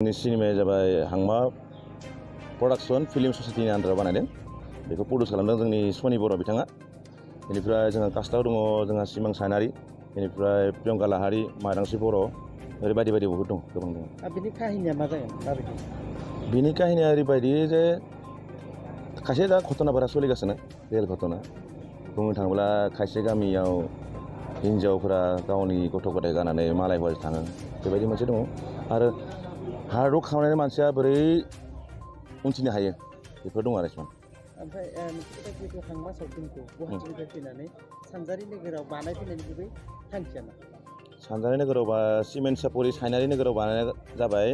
जोंनि सिनेमाया जाबाय हांमा प्रडाक्सन फिल्म ससाइटिनि आन्दाराव बानायदों। बेखौ प्रडिउस खालामदों जोंनि सनि बर' बिथाङा। बेनिफ्राय जोंहा कास्टआव दङ जोंहा सिमां सायनारि, बेनिफ्राय प्रियंका लाहारि, माइदांस्रि बर', ओरै बायदि बायदि बहुद दं, गोबां दं। बिनि काहिनिया मा जागोन माबायदि? बिनि काहिनिया ओरैबायदि जे खायसे दा घटनाफोरा सोलिगासिनो, रियेल घटना। बुंनो थाङोब्ला खायसे गामियाव हिन्जावफोरा गावनि गथ' गथाय गारनानै मालाय हौवाजों थाङो, बेबायदि मोनसे दङ। आरो हार्डवर्क खालामनाय मानसिया बोरै उनथिनो हायो, बेफोर दं आरो एसेबां। ओमफ्राय मोनसे जिहेतु हांमा सावथुनखौ गुवाहाटिनिफ्राय फैनानै सानजारि नोगोराव बानायफैनायनि गुबै थांखिया मा? सानजारि नोगोराव बा सिमेन्ट सापरि सायनारि नोगोराव बानायनाय जाबाय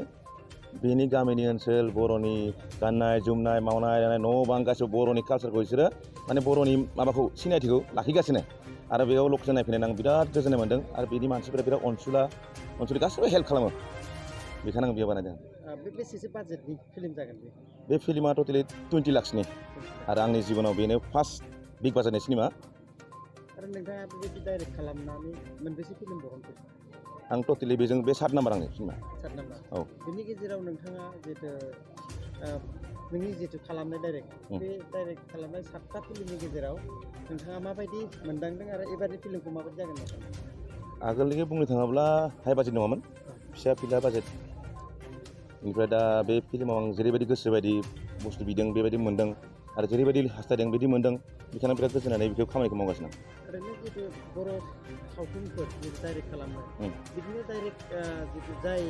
बेनि गामिनि ओनसोल, बर'नि गाननाय जोमनाय, मावनाय दांनाय, न' बां गासैबो बर'नि कालसारखौ बिसोरो माने बर'नि माबाखौ सिनायथिखौ लाखिगासिनो। आरो बेयाव लकेसन नायफैनानै आं बिराद गोजोननाय मोन्दों। आरो बिनि मानसिफोरा बिराद अनसुलि गासैबो हेल्प खालामो। बेखायनो आं बेयाव बानायदों। बे बेसेसो बाजेटनि फिल्म जागोन बे फिल्मा टटेलि 20 लाखसनि। आरो आंनि जिबनाव बेनो फार्स्ट बिग बाजेटनि सिनेमा। आरो नोंथाङा बेबायदि डाइरेक्ट खालामनानै मोनबेसे फिल्म बहनखो? आं टटेलि बेजों बे 7 नाम्बार आंनि फिल्मा। 7 नाम्बार। औ। बेनि गेजेराव नोंथाङा जिहेतु नोंनि जिहेतु खालामनाय डाइरेक्ट, बे डाइरेक्ट खालामनाय 7था फिल्मनि गेजेराव नोंथाङा माबायदि मोनदांदों आरो एबारनि फिल्मखौ माबायदि जागोन होनना सानो? आगोलनिखौ बुंनो थाङोब्ला हाइ बाजेट नङामोन, फिसा फिला बाजेट। बेनिफ्राय दा बे फिल्माव आं जेरैबायदि गोसो बायदि बुस्थु बिदों बेबायदि मोन्दों, आरो जेरैबायदि हास्थायदों बिदि मोन्दों। बेखायनो बिराद गोजोननानै बेखौ खामानिखौ मावगासिनो आं। ओरैनो जिहेतु बर' सावथुनफोर जिहेतु डाइरेक्ट खालामनाय, बिदिनो डाइरेक्ट जिहेतु जाय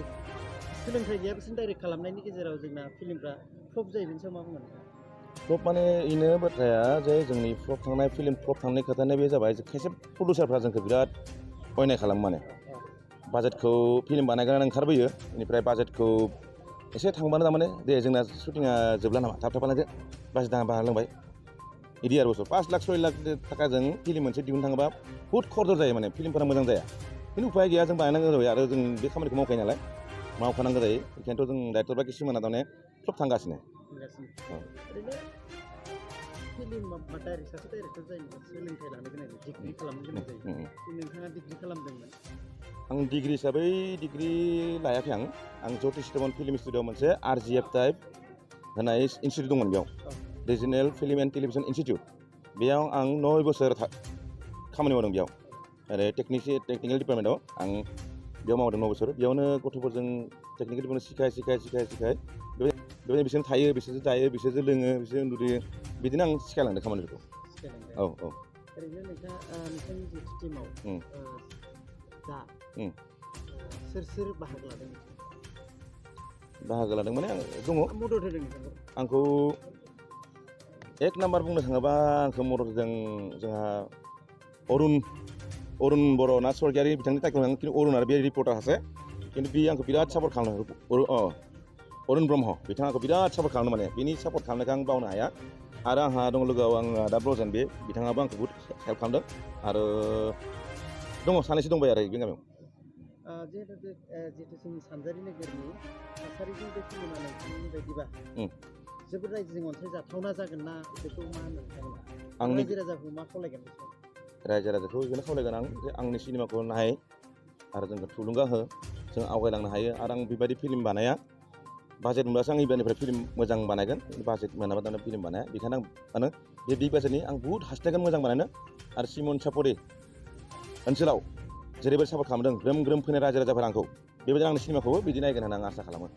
सोलोंथाइ गैया बिसोरनि डाइरेक्ट खालामनायनि गेजेराव जोंना फिल्मफ्रा फ्लप जायो, बेनि सायाव मा बुंगोन? फ्लप माने बेनो बाथ्राया जे जोंनि फ्लप थांनाय फिल्म फ्लप थांनाय खोथाया बे जाबाय खायसे प्रडिउसारफ्रा जोंखौ बिराद अयनाय खालामो। माने बाजेटखौ फिल्म बानायग्रानो ओंखारबोयो, बेनिफ्राय बाजेटखौ एसे थांबानो थारमाने दे जोंना शुटिंआ जोबला नामा, थाब थाब बानायदो, बाजेट बानायलांबाय बिदि आरो बुस्थु। 5 लाख 6 लाख थाखाजों फिल्म मोनसे दिहुननो थाङोबा बुहुद खरज जायो, माने फिल्मफोरा मोजां जाया। खिन्थु उपाय गैया, जों बानायनांगौ जायो। आरो जों बे खामानिखौ मावखायो नालाय मावखानांगौ जायो। बेखायनोथ' जों डाइरेक्टर बा किसुमाना थारमाने फ्लप थांगासिनो। ओरैनो फिल्म सासे डाइरेक्टर जायोबा सोलोंथाइ लानो गोनां जायो, डिग्रि खालामनो गोनां जायो। नोंथाङा डिग्रि खालामदोंमोन? आं डिग्रि हिसाबै डिग्रि लायाखै। आं ज्योतिष फिल्म स्टुडिअ'आव मोनसे RGF टाइप होनाय इनस्टिटिउट दंमोन, बेयाव regional film and television institute. बेयाव आं 9 बोसोर खामानि मावदों। बेयाव ओरै टेकनिकेल डिपार्टमेन्टआव आं बेयाव मावदों 9 बोसोर। बेयावनो गथ'फोरजों टेकनिकेल डिपार्टमेन्ट सिखाय बेबायदिनो बिसोरनो थायो, बिसोरजों जायो, बिसोरजों लोङो, बिसोरजों उन्दुयो। बिदिनो आं सिखायलांदों खामानिफोरखौ। औ। ओरैनो नोंथांनि जिथु टिमाव दा सोर बाहागो लादों? बाहागो लादों माने आं दङ। मदद होदों नोंथांखौ? आंखौ 1 नाम्बार बुंनो थाङोबा आंखौ मदद होदों जोंहा अरुन बर' ना स्वर्गियारि, बिथांनि टाइटेल आं, खिन्थु अरुन आरो बे रिपर्टार सासे, खिन्थु बे आंखौ बिराद सापर्ट खालामो। अरुन ब्रह्म बिथाङा आंखौ बिराद सापर्ट खालामो। माने बिनि सापर्ट खालामनायखौ आं बावनो हाया। आरो आंहा दं लोगोआव आंहा दा ब्रजेन, बे बिथाङाबो आंखौ बहुद हेल्प खालामदों। आरो दङ सानैसो दंबाय आरो बे गामियाव। जिहेतु जोंनि सानजारि नोगोरनि थासारिजों बे फिल्मा नोंथांनि बायदिबा जोबोद रायजोजों अनसायजाथावना जागोन ना, बेखौ मा होनो नोंथांमोना? रायजो राजाखौ मा खावलायगोन? रायजो राजाखौ बेखौनो खावलायगोन आं जे आंनि सिनेमाखौ नाय आरो जोंखौ थुलुंगा हो, जों आवगायलांनो हायो। आरो आं बेबायदि फिल्म बानाया, बाजेट मोनबासो आं इबारनिफ्राय फिल्म मोजां बानायगोन। बाजेट मोनाबा दाना फिल्म बानाया। बेखायनो आं सानो बे बिग बाजेटनि आं बुहुद हास्थायगोन मोजां बानायनो। आरो सिमन सापरि ओनसोलाव जेरैबायदि सापर्ट खालामदों, ग्रोम ग्रोम फैनाय रायजो राजाफोरा आंखौ, बेबायदिनो आंनि सिनेमाखौबो बिदि नायगोन होनना आं आसा खालामो।